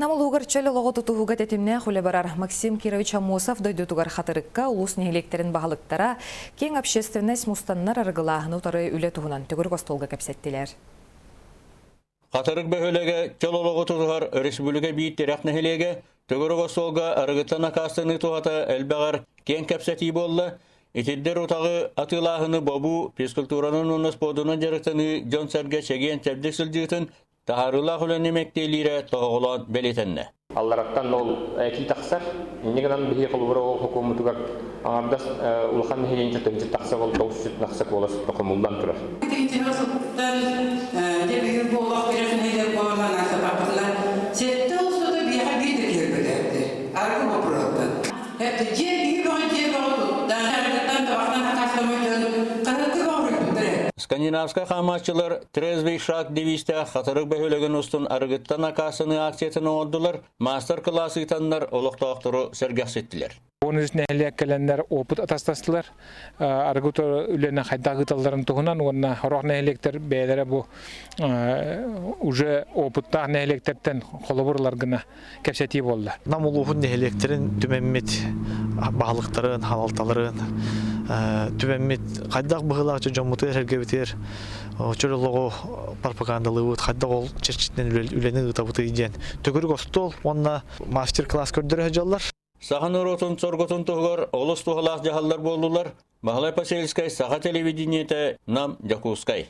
Нам улууһугар чөл олоҕу тутуһууга тэтимнээх үлэ барар. Максим Кирович Аммосов дойдутугар Хатырыкка улуус нэһилиэктэрин баһылыктара, киэҥ общественность мустаннар арыгылааһыны утары үлэ туһунан төгүрүк остуолга кэпсэттилэр. Хатырык бөһүөлэгэ чөл олоҕу тутуһар өрөспүүбүлүкэ биир тирэх нэһилиэгэ төгүрүк остуолга арыгыттан акаастаныы туһата элбэҕэр киэҥ кэпсэтии буолла. Итирдэр утаҕы атыылааһыны бобуу, физкультуранан уонна спордунан дьарыктаныы дьон-сэргэ чэгиэн-чэбдик сылдьыытын таһаарыылаах үлэни мэктиэлиирэ тоһоҕолоон бэлиэтэннэ. Аллараттан ол этии тахсар. Инньэ гынан биһиги холобура ол хокуоммутугар аҥардас улахан нэһилиэнньэ төнчү тахса ол тоҕус тахса куолас хомуллан турар. Итинтиһэ сылтан дьэ бүгүн буолуох тирэх нэһилиэк буолан аастатахпытына сэттэ устата биэхэ биир да киһи аргы боппуруоттан. Дьиэ биһи бөҕө дьиэ бөҕө туттан, аргыттан табахтан акаастаммыт дьон хаһыакка бөҕөрүйбүттэр ээ. Скандинавскай хаамааччылар «Трезвый шаг» девизтээх Хатырык бөһүөлэгин устун арыгыттан акаастаныы акциятын оҥордулар, маастар-кылаас ыытаннар олохтоохтору сэргэхситтилэр. 13 нэһилиэк кэлэннэр опыт атастастылар. Арыгы үлэни хайдах ыыталларын туһунан уонна сорох нэһилиэктэр бэйэлэрэ бу уже опыттаах нэһилиэктэртэн холобур ылар гына кэпсэтии буолла. Нам улууһун нэһилиэктэрин түмэммит баһылыктарын, халалталарын түмэммит хайдах быһыылаах дьоммутугар эргэбитигэр чөл олоҕу пропагандалыыбыт, хайдах ол чэрчитинэн үлэни ыытабытый диэн төгүрүк остуол уонна мастер-класс көрдөрө сылдьаллар. Саха норуотун соргутун туһугар олус туһалаах дьаһаллар буоллулар. Баһылай Посельскай, Саха телевидениетэ, Нам, Дьокуускай.